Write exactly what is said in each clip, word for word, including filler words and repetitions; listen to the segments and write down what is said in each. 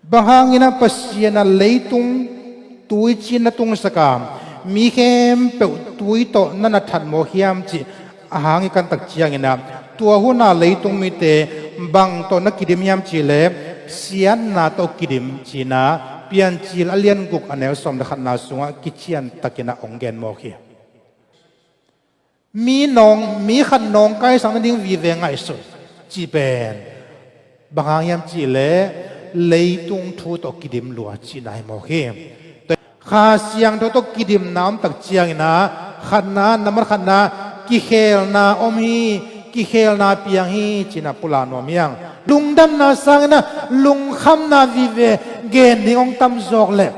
Bang hangin ah Pasian ah leitung tui cin na tungsak a, mi khempeuh tui tawh na na that mawk hiam cih a hang i kantak ciangin ah, tua hun a leitung mite bang tawh na kidim hiam cih leh siatna tawh kidim ci-in ah Piancil a lian guk a neu sawm le khatna sungah kician takin ah hong gen mawk hi. Mi nawng, mi khat nawngkaisak nading vive ngaihsun cih pen bang hang hiam cih leh leitung thu tawh kidim lua cihna hi mawk hi. Kha Siangtho tawh kidimna om tak ciangin ah khatna, nambat khatna, kikhelna om hi, kikhelna piang hi ci-in ah pulak nuam hi hang. Lungdamna sangin ah lungkhamna vive gen ding hong tam zawk leh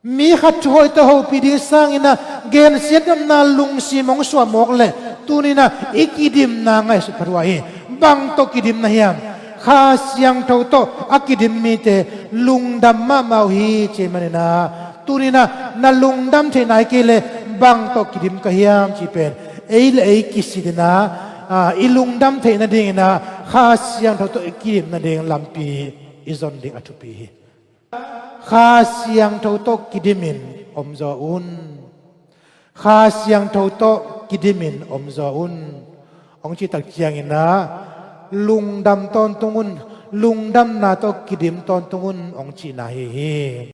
mi khat thuhoih tawh hopih ding sangin ah gensiatna lungsim hong suah mawk leh tuni-in ah i kidimna ngaihsut phat huai hi. Bang tawh kidim na hiam? Kha Siangtho tawh a kidim mite lungdam mahmah uh hi ci ahih manin ah tuni-in ah na lungdam theihna hi kei leh bang tawh kidim ka hiam cih pen ei le ei kisitin ah, ah, i lungdam theih nadingin ah Kha Siangtho tawh i kidim nading lampi i zon ding a thupi hi. Kha Siangtho tawh kidimin omzaw un. Kha Siangtho tawh kidimin omzaw un hong cih tak ciangin ah lungdam tawntung un, lungdamna tawh kidim tawntung un hong cihna ahi hi.